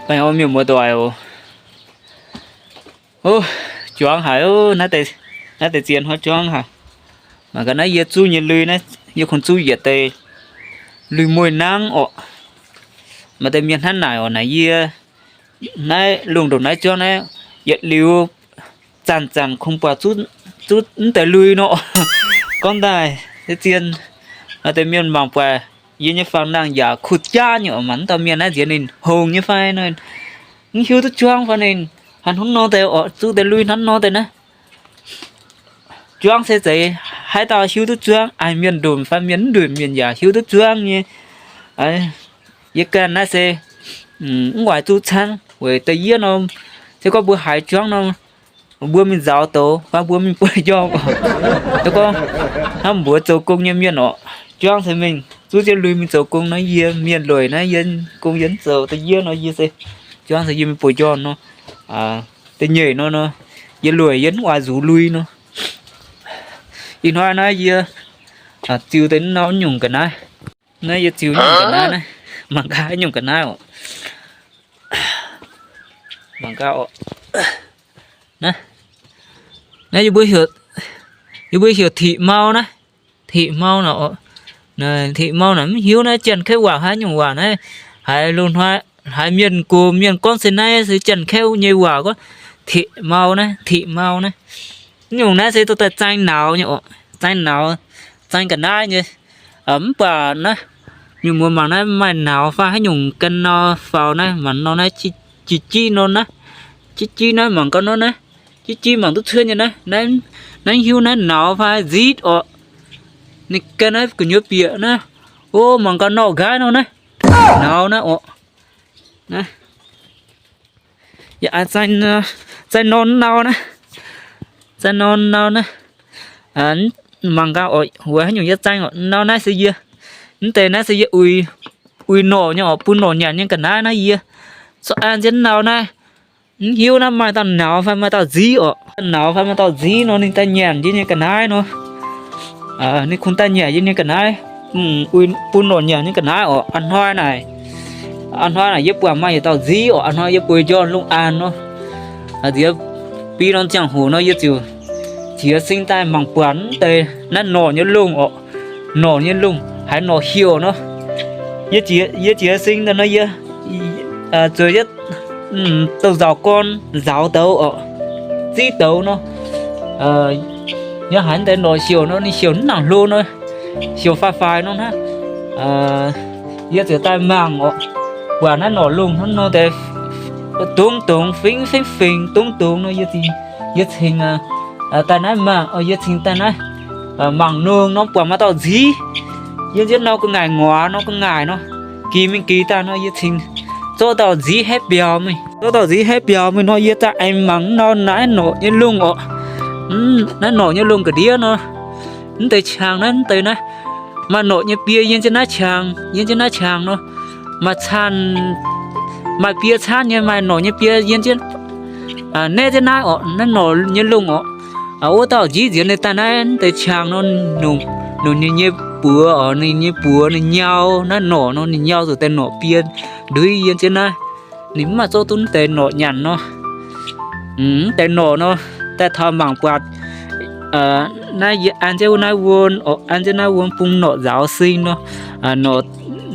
Baengh orn mienh muoz-doic oc. O, juangv haic, naaiv deix zien hnoi juangv haic. Mangc gaax naaiv yie zuqv nyei lui naaiv, yie kungx zuqv yietc deix lui mueiz nangv orqc. Maaih deix mienh hnangv naaic orqc, naaic yie naaiv lungh ndongc naaiv juangv naaiv, yietc liuz zanc-zanc kungx buatc zuqv mv deix lui nor. Gorngv daaih zien, maaih deix mienh mangc buatc yie nyei fangx nangh yaac kuh jaav nyei orqc, mangc mv dauh mienh naaiv nziex ninh hngongx nyei fai, mv hiuv duqv juangv fai ninh haaix hnangv nor deix orqc, zuqv deix lui hnangv nor deix naaiv. Juangv se zeiz haaix dauh hiuv duqv juangv, aengx mienh ndunh fai mienh mv ndunh mienh yaac hiuv duqv juangv nyei. Yie ganh naaiv se mv oix zuqv camv weic da'yietv nor, se gorngv mbuo haiz juangv nor, mbuo mingh nzaaux douz fai mbuo mingh bueix njormh. Se gorngv hnangv mbuox zoux gong nyei mienh orqc, juangv se mingh zuqv jienv lui mingh zoux gong nor, yie mienh lueic naaiv yie gong yie mv zoux. Da'yietv nor yie se juangv se yie mingh bueix njormh nor. Da'nyeic nor, yie lueic yie mv oix nzuqc lui nor. Ih hnoi naaiv yie ziux deix nau nyungc ga'naaiv. Naaiv yie ziux nyungc ga'naaiv naaiv, mangc gaax nyungc ga'naaiv orqc. Mangc gaax orqc. Naaiv, naaiv yie mbuo heuc, yie mbuo heuc tiqc mau naaiv. Tiqc mau naaiv orqc. Tiqc mau naaiv mv hiuv naaiv Janx-Kaeqv waac haaix nyungc waac naaiv. Haiz loz-hnoi haiz mienh gox mienh gorngv se naaiv se Janx-Kaeqv nyei waac gorngv tiqc mau naaiv, tiqc mau naaiv. Mv nyungc naaiv se dorh daaih zaeng nauz nyei orqc, zaeng nauz, zaeng ga'naaiv nyei. Mv baac naaiv, mienh muoz mangc naaiv maaih nauz fai haaix nyungc ganh nor faaux naaiv, mangc nor naaiv, jiv jiv nor naaiv, jiv jiv naaiv mangc gaax nor naaiv, jiv jiv mangc duqv cuotv nyei naaiv, naaiv hiuv naaiv nauz fai nzitv orqc. Ninh ganh naaiv gu'nyuoz bieqc naaiv, o, mangc gaax nor nqaaiv nor naaiv, nauz naaiv orqc. Yaac zaeng nor nau naaiv, zaeng nor nau naaiv. Mangc gaax orqc, weic haaix nyungc yie zaeng orqc, nau naaiv se yie, mv deix naaiv se yie uix norqc nyei orqc, bun norqc nyanc nyei ga'naaiv naaiv yie zorqv an jienv nau naaiv. Mv hiuv naaiv maaih dauh nauz fai maaih dauh nziv orqc, nauz fai maaih dauh nziv nor ninh daaih nyanc yie nyei ga'naaiv nor. Ninh kungx daaih nyanc yie nyei ga'naaiv, bun norqc nyanc nyei ga'naaiv orqc. A'hnoi naaic, a'hnoi naaic yie buatc maaih yietc dauh nziv orqc, a'hnoi yie bueix njormh lungh aanx nor, nziex biei norm ziangh hoc nor yie ziouc qiex sing daaih mangc buatc mv deix naaiv norqc nyei lungh orqc. Norqc nyei lungh haiz norqc heuc nor, yie qiex sing daaih nor yie zueiz yietv douz-nzauc gorn nzauz douz orqc, ziv douz nor. Yie haiz deix norqc heuc nor, ninh heuc mv nangc hlo nor, heuc faix-faix nor hnangv. Yie ziouc daaih mangc orqc, buatc naaiv norqc lungh hnangv nor deix, dungz dungz fingx fingx fingx dungz dungz nor, yie cingx daaih naaiv mangc, yie cingx daaih naaiv mangc nongh nor buatc maaih dauh nziv yiem nzienv nor gu'nguaaic ngoix nor gu'nguaaic nor, gix mingh gix daaih nor yie cingx zorqv dauh nziv haeqv biaux mingh, zorqv dauh nziv haeqv biaux mingh nor yie daaih aengx mangc nor naaiv norqc nyei lungh orqc. Naaiv norqc nyei lungh ga'ndiev nor, mv deix qangx naaiv, mv deix naaiv, maaih norqc nyei biei yiem jienv naaiv qangx, yiem jienv naaiv qangx nor, maaih caan, maaih biei caanv nyei, maaih norqc nyei biei yiem jienv, naeqv jienv naaiv orqc, naaiv norqc nyei lungh orqc. Wuov dauh nziv nziex ninh daaih naaiv mv deix qangx nor, nongc ninh nyei buoz orqc, ninh nyei buoz ninh nyau naaiv norqc nor, ninh nyau zuqc deix norqc biei nduiv yiem jienv naaiv. Ninh mv maaih zorqv duqv mv deix norqc nyanc nor. Mv deix norqc nor, daaih taux mangc buatc naaiv yie an jienv wuov naaiv wuom, an jienv naaiv wuom bung norqc nzaaux sing nor, norqc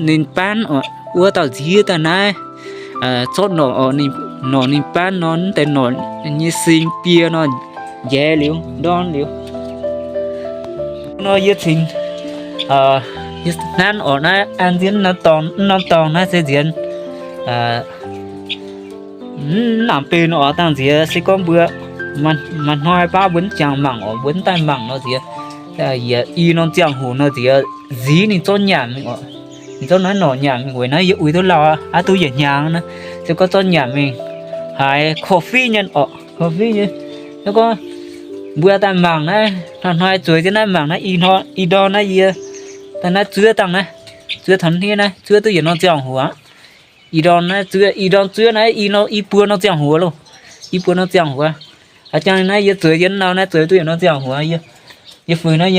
ninh banv orqc, wuov dauh nziv daaih naaiv zorqv norqc orqc, norqc ninh banv nor, mv deix norqc nyei sing biei nor, njaix liuz ndorn liuz nor yie cingx, yie hnangv orqc naaiv an jienv norm dorngx naaiv se nziex mv nangc benx orqc, dangh nziex se gorngv mbuo maaih hnoi baav mbuo mv jangx mangc orqc, mbuo mv daaih mangc nor nziex, yietc i norm ziangh hoc nor nziex nziv ninh zorqv nyanc mingh orqc. Ninh zorqv naaiv norqc nyanc mingh weic naaiv yie uix duqv lauh aqv, duqv yietc hnyangx naaiv. Se gorngv zorqv nyanc mingh haiz korv-fiqv nyei orqc, korv-fiqv nyei. Se gorngv mbuo daaih mangc naaiv, hnoi-hnoi zueiz jienv naaiv mangc naaiv, i ndorm naaiv yie daaih naaiv zuov dangh naaiv, zuov taux hniev naaiv zuov duqv yietc norm ziangh hoc aqv. I ndorm naaiv zuov, i ndorm zuov naaiv i buo norm ziangh hoc loh, i buo norm ziangh hoc. A'jang naaiv yie zueiz jienv nau naaiv zueiz duqv yietc norm ziangh hoc. Yie fuix naaiv,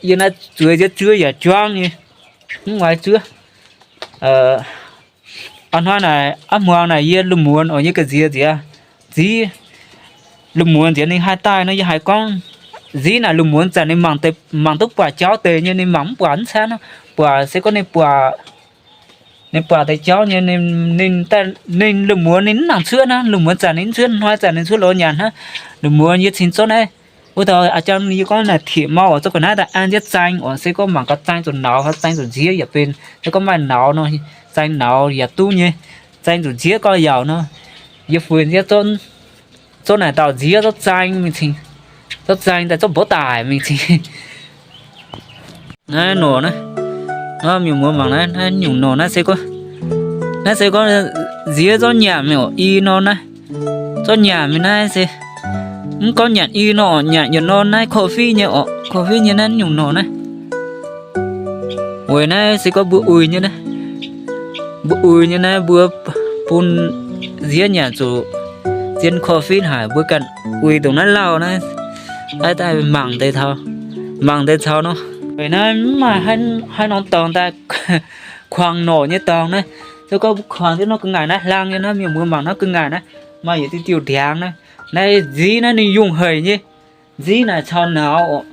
yie naaiv zueiz jienv zuov yaac juangv nyei, mv oix zuov. A'hnoi naaic, a'hmuangx naaic yie lungh muonz oc, yie ga'nziex nziex, nziv, lungh muonz nziex ninh haih daaih nor, yie haiz gorngv nziv naaic lungh muonz zanc ninh mangc deix, mangc duqv buatc jauv deix nyei, ninh mangc mv buatc mv caanv nor, buatc se gorngv ninh buatc, ninh buatc deix jauv nyei, ninh, ninh lungh muonz ninh mv nangc cuotv hnangv, lungh muonz zanc ninh mv cuotv, hnoi zanc ninh cuotv lorz nyanc hnangv. Lungh muonz yie cingx zorqv naaiv, wuov dauh a'jang yie gorngv naaic tieqc mau oc, zorqv ga'naaiv daaih an jienv zaeng oc, se gorngv mangc gaax zaeng zuqc nauz, zaeng zuqc nziev yaac benx, se gorngv maaih nauz nor, zaeng nauz yaac duqv nyei, zaeng zuqc nziev gauh yaauc nor. Yie fuix nziev zorqv naaic dauh nziev zorqv zaeng mingh cingx, zorqv zaeng daaih zorqv mborqv daic mingh cingx. Naaiv norqc naaiv, miuc-muoz mangc naaiv, naaiv nyungc norqc naaiv se gorngv, naaiv se gorngv nziev zorqv nyanc mingh oc, i norm naaiv, zorqv nyanc mingh naaiv se, mv gorngv nyanc i norm, nyanc yietc norm naaiv korv-fiqv nyei oc, korv-fiqv nyei naaiv nyungc norqc naaiv. Weic naaiv se gorngv mbuo uix nyei naaiv, mbuo uix nyei naaiv mbuo bun nziev nyanc zuqc zien korv-fiqv haic, mbuo ganh uix ndongc naaiv lauh naaiv, naaiv daaih mangc deix taux, mangc deix taux nor. Weic naaiv mv maaih haaix norm dorngx daaih kuangx norqc nyei dorngx naaiv. Se gorngv mbuo kuangx jienv nor ga'ngaaic naaiv hlang nyei naaiv, mienh muoz mangc nor ga'ngaaic naaiv, maaih yietc diuh diuh ndiangx naaiv. Naaiv nziv naaiv ninh yungh haic nyei. Nziv naaic caux nauz oc.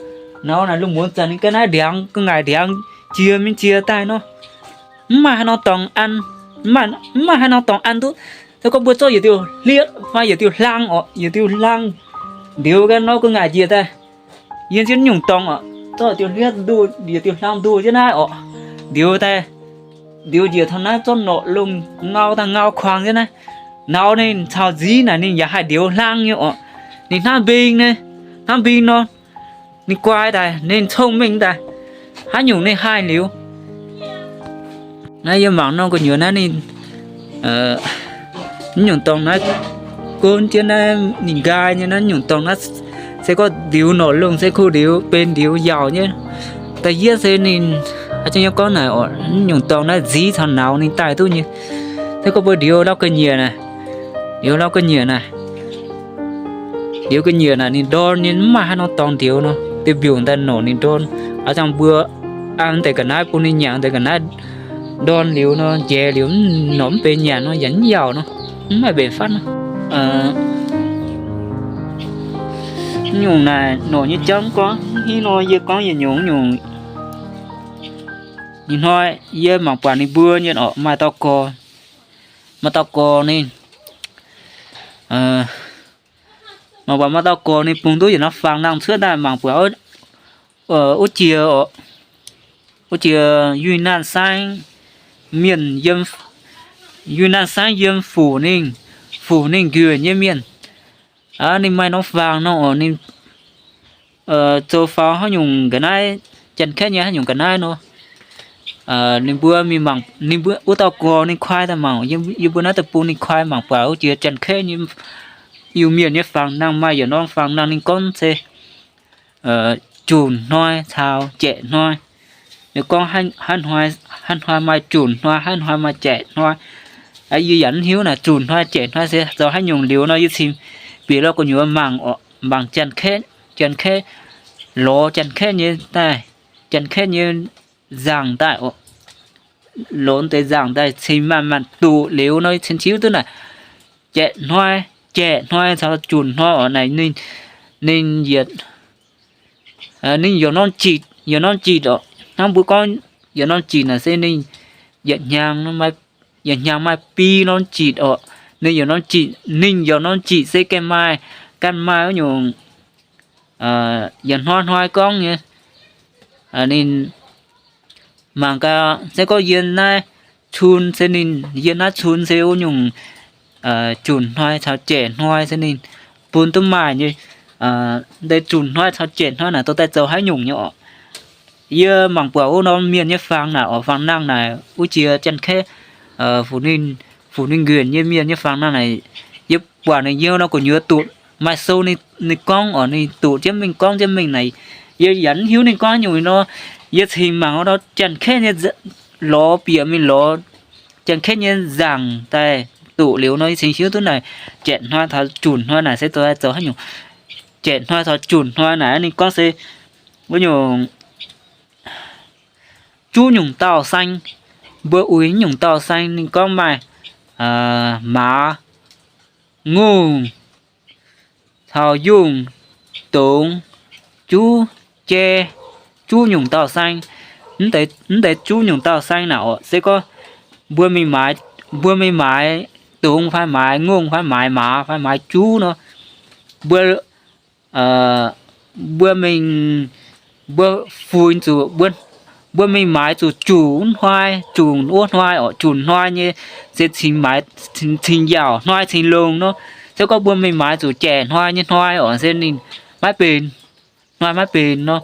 Nauz naaic lungh muonz zanc ninh ga'naaiv ndiangx, ga'ngaaic ndiangx jiex mingh jiex daaih nor. Mv maaih haaix norm dorngx an, mv maaih haaix norm dorngx an duqv. Se gorngv mbuo zorqv yietc diuh hlieqv fai yietc diuh hlang oc, yietc diuh hlang ndiux ga'naaiv nor ga'ngaaic njiec daaih. Yie nziev nyungc dorngx oc, zorqv diuh hlieqv nduh, yietc diuh hlang nduh jienv naaiv oc, ndiux daaih, ndiux njiec taux naaiv zorqv norqc lungh ngau daaih ngau kuangx jienv naaiv. Nauz ninh caux nziv naaic ninh yaac haih ndiux hlang nyei oc. Ninh hnamv mbing, hnamv mbing nor, ninh guai daaih, ninh cong-mengh daaih, haaix nyungc ninh haih liuz. Naaiv yie mangc nor gu'nyuoz naaiv ninh, naaiv nyungc dorngx naaiv gunv jienv naaiv ninh nqaai nyei naaiv nyungc dorngx naaiv, se gorngv ndiux norqc lungh se kuh ndiux benx ndiux yaauc nyei. Da'yietv se ninh, a'jang yie gorngv naaic oc, naaiv nyungc dorngx naaiv nziv caux nauz ninh daaih duqv nyei. Se gorngv mbuo ndiux lauh ga'nyiec naaic, ndiux lauh ga'nyiec naaic, ndiux ga'nyiec naaic ninh ndorn nyei, mv maaih haaix norm dorngx ndiux nor, diuh mbiungc daaih norqc ninh ndorn. A'jang mbuo an deix ga'naaiv bun ninh nyanc deix ga'naaiv ndorn liuz nor, njaeix liuz norqc mv benx nyanc nor, yaac mv yaauc nor, mv maaih mbenc fatv nor. Nyungc naaic norqc nyei jauv gorngv hiuv nor, yie gorngv yietc nyungc nyungc. Ih hnoi yie mangc buatc ninh mbuo nyei orqc, maaih dauh gorx, maaih dauh gorx ninh, mangc buatc maaih dauh gorx ninh bungx duqv yietc norm fangx nangh cuotv daaih mangc buatc wuov jiex, wuov jiex Yunnan saengv mienh yiem, Yunnan saengv yiem Fuqv Ninh, Fuqv Ninh nquenh nyei mienh. Ninh maaih norm fangx nor oc, ninh zoux faaux haaix nyungc ga'naaiv, Janx-Kaeqv nyei haaix nyungc ga'naaiv nor. Ninh mbuo mingh mangc, ninh mbuo wuov dauh gorx ninh kuaai daaih mangc, yie mbuo naaiv daaih bun ninh kuaai mangc buatc wuov jiex Janx-Kaeqv nyei Iu-Mienh nyei fangx nangh maaih yietc norm fangx nangh ninh gorngv se junc hnoi caux jaeqc hnoi. Ninh gorngv haaix hnoi, haaix hnoi maaih junc hnoi, haaix hnoi maaih jaeqc hnoi. Yie yaac mv hiuv naaic junc hnoi jaeqc hnoi se zoux haaix nyungc liuz nor, yie cingx bieqc lo gu'nyuoz mangc oc, mangc Janx-Kaeqv, Janx-Kaeqv, lorz Janx-Kaeqv nyei daaih, Janx-Kaeqv nyei nzangc daaih oc. Lorz deix nzangc daaih cingx manc-manc duqv liuz nor, cingx hiuv duqv naaic jaeqc hnoi, jaeqc hnoi caux junc hnoi oc naaic ninh, ninh yietc, ninh yietc norm jitc, yietc norm jitc oc. Hnangv mbuo gorngv yietc norm jitc naaic se ninh yietc hnyangx, yietc hnyangx maaih biei norm jitc oc. Ninh yietc norm jitc, ninh yietc norm jitc se ganh maaih, ganh maaih wuov nyungc, yietc hnoi hnoi gorngv nyei. Ninh mangc gaax se gorngv yie naaiv cun se ninh, yie naaiv cun se wuov nyungc junc hnoi caux jaeqc hnoi se ninh bun duqv maaih nyei. Deix junc hnoi caux jaeqc hnoi naaic dorh daaih zoux haaix nyungc nyei oc. Yie mangc buatc wuov norm mienh nyei fangx naaic oc, fangx nangh naaic wuov jiex Janx-Kaeqv, Fuqv Ninh nquenh nyei mienh nyei fangx nangh naaic, yie buatc ninh yiem norm gu'nyuoz duqv maaih sou ninh gorngv oc, ninh duqv jienv mingh gorngv jienv mingh naaic. Yie yaac mv hiuv ninh gorngv haaix nyungc nor. Yie cingx mangc wuov norm Janx-Kaeqv nyei, lorz bieqc mingh lorz Janx-Kaeqv nyei nzangc daaih duqv liuz nor, yie cingx hiuv duqv naaic jaeqc hnoi taux junc hnoi naaic se zoux haaix nyungc. Jaeqc hnoi taux junc hnoi naaic ninh gorngv se wuov nyungc juv nyungc dauh saeng, mbuo uix nyungc dauh saeng ninh gorngv maaih maaz, ngongh, caux yungh, dongz, juv, jai, juv nyungc dauh saeng. Mv deix juv nyungc dauh saeng naaic oc, se gorngv mbuo mingh maaiz, mbuo mingh maaiz dongz fai maaiz ngongh fai maaiz maaz fai maaiz juv nor, mbuo mbuo mingh, mbuo fuix zuqc, mbuo mingh maaiz zuqc junc hnoi, junc wuov hnoi oc, junc hnoi nyei, se cingx maaiz, cingx yaauc hnoi cingx longx nor. Se gorngv mbuo mingh maaiz zuqc jaic hnoi nyei hnoi oc, se ninh maiv benx, hnoi maiv benx nor.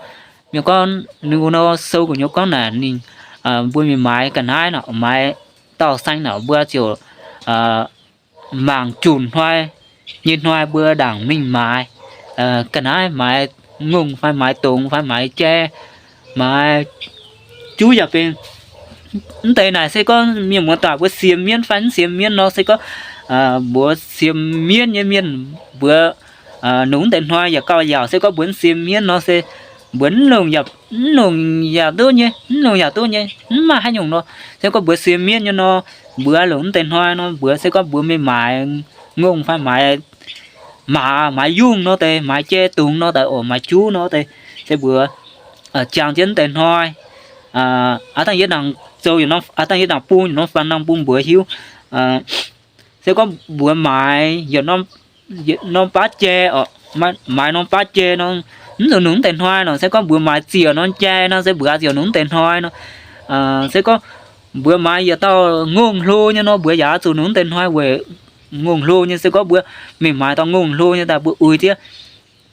Mienh gorngv ninh mbuo nor sou gu'nyuoz gorngv naaic ninh, mbuo mingh maaiz ga'naaiv nor, maaiz dauh saeng nor, mbuo ziouc mangc junc hnoi nyei hnoi mbuo ndaangc mingh maaiz ga'naaiv, maaiz ngongh fai maaiz dongz fai maaiz jai, maaiz juv yaac benx. Mv deix naaic se gorngv mienh muoz-doic mbuo siemx mienv fai mv siemx mienv nor, se gorngv mbuox siemx mienv nyei mienh mbuox nungx mv deix hnoi yaac gauh yaauc. Se gorngv mbuox mv siemx mienv nor se mbuox mv longc, mv longc yaac duqv nyei, mv longc yaac duqv nyei, mv maaih haaix nyungc nor. Se gorngv mbuox siemx mienv nyei nor, mbuox longc mv deix hnoi nor, mbuox se gorngv mbuox mingh maaiz ngongh fai maaiz maaz, maaiz yungh nor deix, maaiz jai dungz nor deix oc, maaiz juv nor deix, se mbuox jangx jienv mv deix hnoi. Aav dangh yie nangc zoux, aav dangh yie nangc bung norm fangx nangh bung mbuox hiuv. Se gorngv mbuox maaiz norm baav jai, maaiz norm baav jai nor, mv zuqc nungx mv deix hnoi nor. Se gorngv mbuox maaiz ziec norm jai nor, se mbuox ziec nungx mv deix hnoi nor. Se gorngv mbuox maaiz yietc dauh ngongh hlo nyei nor, mbuox yaac zuqc nungx mv deix hnoi weic ngongh hlo nyei. Se gorngv mbuo mingh maaiz dauh ngongh hlo nyei daaih mbuo uix jienv,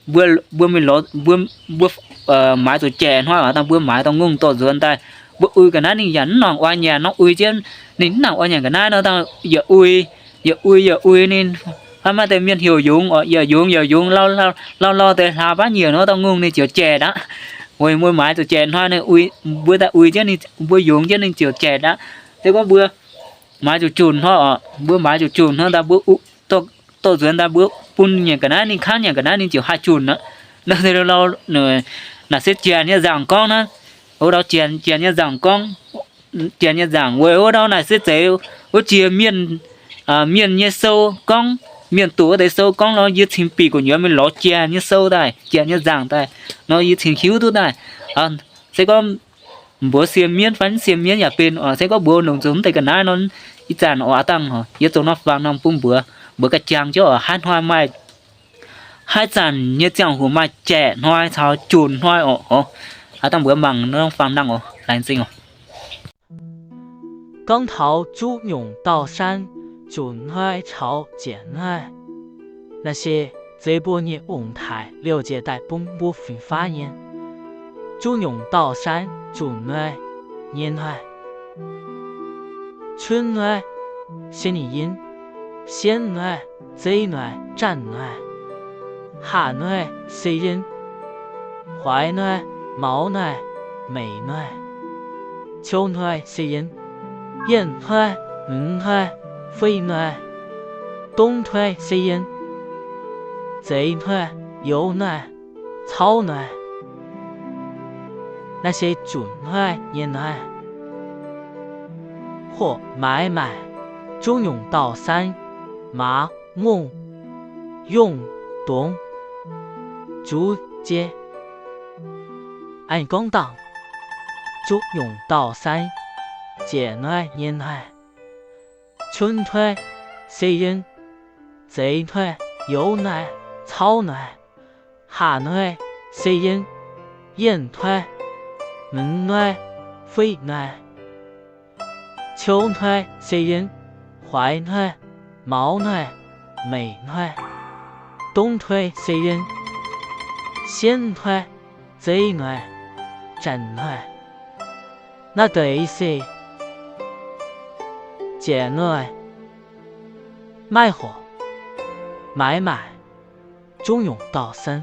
mbuo, mbuo mingh lorz, mbuo, mbuo maaiz zuqc jaic hnoi oc, dangh mbuo maaiz dauh ngongh dorh nzuonx daaih, mbuo uix ga'naaiv ninh yaac mv nangc oix nyanc nor, uix jienv ninh mv nangc oix nyanc ga'naaiv nor, dangh yietc uix, yietc uix yietc uix ninh, fai maaih deix mienh heuc yungz oc, yietc yungz yietc yungz, lauh lauh deix hlaax baav nyiec nor, dauh ngongh ninh ziouc jaic aqv. Weic mbuo maaiz zuqc jaic hnoi ninh uix, mbuo daaih uix jienv ninh, mbuo yungz jienv ninh ziouc jaic aqv. Se gorngv mbuo maaiz zuqc junc hnoi oc, mbuo maaiz zuqc junc hnoi daaih mbuo dorh nzuonx daaih mbuo bun nyanc ga'naaiv ninh, kangv nyanc ga'naaiv ninh ziouc haih junc aqv. Naaiv se, naaic se Janx nyei nzaangc gorngv naaiv. Wuov dauh Janx, Janx nyei nzaangc gorngv, Janx nyei nzaangc weic wuov dauh naaic se zeiz wuov jiex mienh, mienh nyei sou gorngv, mienh doqc wuov deix sou gorngv nor, yie cingx bieqc gu'nyuoz mingh lorz Janx nyei sou daaih, Janx nyei nzaangc daaih nor, yie cingx hiuv duqv daaih. Se gorngv mbuox siemx mienv fai mv siemx mienv yaac benx oc. Se gorngv mbuox longc zuqc mv deix ga'naaiv nor, ih zanc oc, aav dangh yie zoux norm fangx norm bung mbuox, mbuox ga'jang jienv oc, haaix hnoi maaih, haaix zanc nyei ziangh hoc maaih jaic hnoi caux junc hnoi oc. Aav dangh mbuox mangc norm fangx nangh oc, laengz zingh oc. 刚逃猪囧道山，准hnoi caux jaic hnoi。那些贼播孽ủng台六姐带风波粉发言，猪囧道山准hnoi，年hnoi，春hnoi，新年，仙hnoi，贼hnoi，战hnoi，夏hnoi，岁阴，怀hnoi，毛hnoi，美hnoi。 秋hnoi se yien, yienh hnoi, mengx hnoi, fei hnoi. Dongv hnoi se yien, zeix hnoi, youz hnoi, cauv hnoi. Naaiv se zunc hnoi nyei hnoi. Hoqc maaiz maaic, zungv nyungc dauh san, maaz, ngongh, yongh, dongz, zuqc jai. An gorngv dangh, zungv nyungc dauh san, jaic hnoi nyei hnoi. Cun hnoi se yien, zeix hnoi, youz hnoi, cauv hnoi. Haac hnoi se yien, yienh hnoi, mengx hnoi, fei hnoi. Qiou hnoi se yien, huaix hnoi, maux hnoi, meic hnoi. Dongv hnoi se yien, sienv hnoi, zeiv hnoi, zanc hnoi. Naaiv deix se jaic hnoi, maiv horpc, maaiz maaic, zungv nyungc dauh san.